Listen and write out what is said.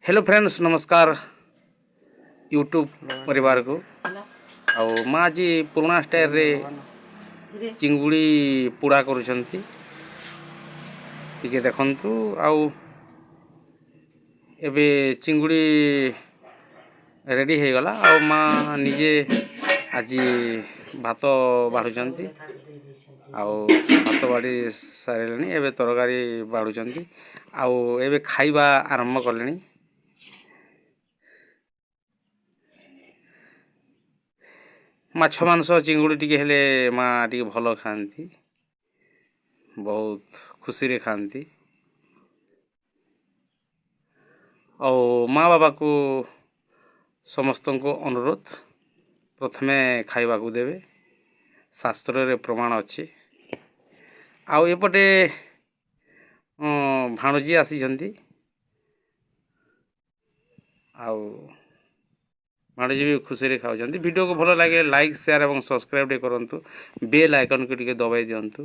Hello friends, ନମସ୍କାର YouTube ପରିବାରକୁ। ଆଉ ମା ଆଜି ପୁରୁଣା ଷ୍ଟାଇଲ୍ରେ ଚିଙ୍ଗୁଡ଼ି ପୋଡ଼ା କରୁଛନ୍ତି, ଟିକେ ଦେଖନ୍ତୁ। ଆଉ ଏବେ ଚିଙ୍ଗୁଡ଼ି ରେଡ଼ି ହେଇଗଲା। ଆଉ ମା ନିଜେ ଆଜି ଭାତ ବାଢ଼ୁଛନ୍ତି। ଆଉ ଭାତ ବାଢ଼ି ସାରିଲେଣି, ଏବେ ତରକାରୀ ବାଢ଼ୁଛନ୍ତି ଆଉ ଏବେ ଖାଇବା ଆରମ୍ଭ କଲେଣି। ମାଛ, ମାଂସ, ଚିଙ୍ଗୁଡ଼ି ଟିକେ ହେଲେ ମା ଟିକେ ଭଲ ଖାଆନ୍ତି, ବହୁତ ଖୁସିରେ ଖାଆନ୍ତି। ଆଉ ମା ବାବାକୁ ସମସ୍ତଙ୍କୁ ଅନୁରୋଧ, ପ୍ରଥମେ ଖାଇବାକୁ ଦେବେ, ଶାସ୍ତ୍ରରେ ପ୍ରମାଣ ଅଛି। ଆଉ ଏପଟେ ଭାଣୁଜୀ ଆସିଛନ୍ତି ଆଉ ଭାଣୁଜୀ ବି ଖୁସିରେ ଖାଉଛନ୍ତି। ଭିଡ଼ିଓକୁ ଭଲ ଲାଗିଲେ ଲାଇକ୍, ସେୟାର ଏବଂ ସବସ୍କ୍ରାଇବ୍ ଟିକେ କରନ୍ତୁ। ବେଲ୍ ଆଇକନ୍କୁ ଟିକେ ଦବାଇ ଦିଅନ୍ତୁ।